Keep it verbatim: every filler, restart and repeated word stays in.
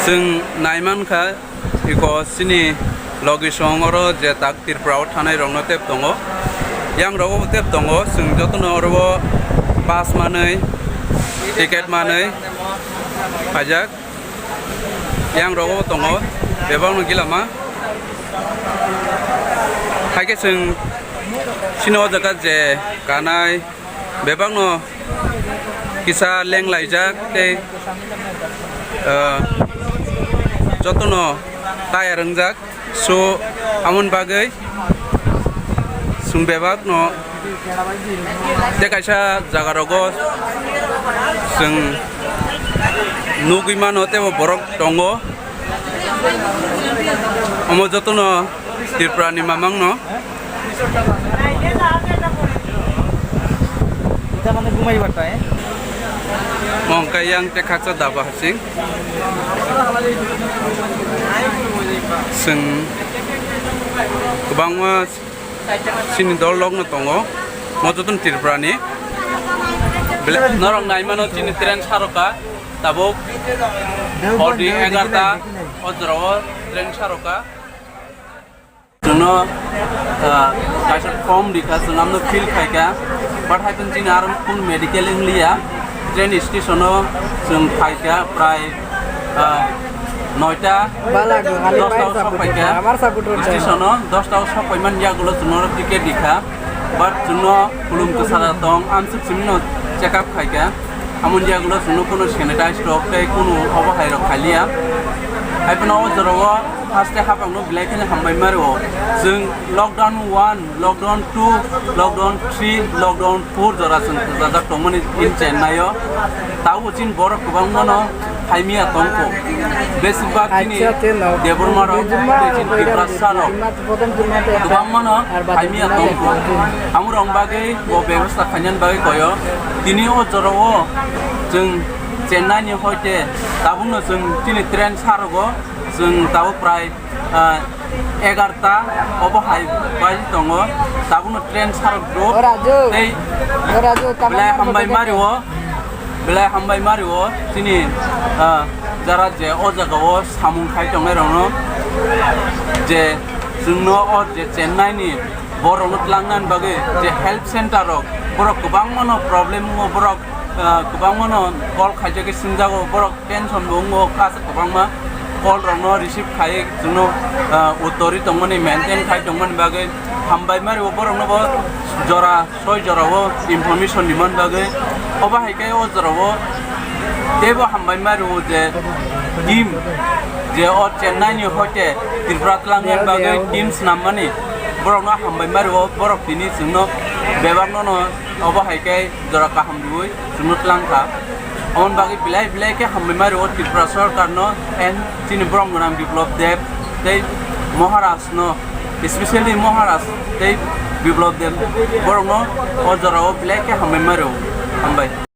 Chwng naimankha, iko chini logi song oro je tak Tripura o thanai rokno tep tongo, yang rogo bo tep tongo, chwng jotono oro o pass manwi, ticket manwi phaijak, yang rogo bo tongo, bebakno gilama. Haikhe chwng chini o jaga je kanai, bebakno kisa lenglaijak tei, ah, jotono tayar wngjak. So, amoni bagwi chwng bebakno tei kaisa jaga rogo chwng nugwi mano tei bo borok tongo. Omo jotono Tripura ni mamang no. Ita mane gumai batai. Mong kayang te khaksa daba hasing. Chwng kwbangma chini dol rok no tongo. Mo jotono Tripura ni. Bele-, norok naimano chini train saroka. Tabuk hor ni egarta o jora o train saroka. Chwngno, ah, kaisa form rikha, chwng amno fill khaikha. But hai phano chini aro kunu medical wngliya. Train station o chwng phaikha prai, ah, noita, dosta o sok phaikha. Station o dosta o sok phaimani yagulo chwngno ticket rikha. But chwngno khulum kwchara tong, amsuk simino check up khaikha. Amoni yagulo chwngno kunu sanitize rok tei kunu obo hai rok khailiya. Hai phano o jora o haste hapang no belai kheno hambai mari o. Chwng lockdown one, lockdown two, lockdown three, lockdown four jora chwng kwchajak tongmani in Chennai o. Tabuk chini borok kwbangma no phaimiya tongkho. Besibak chini Debbarma rok tei chini Tiprasa rok kwbangma no phaimiya tongkho. Amorok bagwi bo bebosta khainani bagwi koyo. Tini o jora o chwng Chennai ni hoite tabukno chwng chini train sarogo chwng tabuk prai, ah, egarta obo hai bai tongo. Tabukno train sarok drop tei belai hambai mari o. Belai hambai mari o chini, ah, jara je o jaga o samung khai tongnai rokno je chwngno o je Chennai ni borok no tlangnani bagwi je health center rok borok kwbangma no problem wngo borok, ah, kwbangma no call khaijagwi swngjago borok tension bo wngo kasa kwbangma call rok no receive khai chwngno, ah, uttori tongmani maintain khai tongmani bagwi hambai mari o borok no bo jora soi jora o information ni man bagwi. Obo hai khe o jora o teibo hambai ma rwo je team je o Chennai ni hoite Tripura twlang ni bagwi team swnam mani borok no hambai ma rwo, borok tini chwngno bebak no no obo hai khe jora kaham rwui chwngno twlang kha. Aboni bagwi belai belai khe hambai ma rwo Tripura sorkar no and chini borom gwnang Biplop Deb tei Maharaj no, especially Maharaj tei Biplop Deb borok no o jora o belai khe hambai ma rwo. Hambai.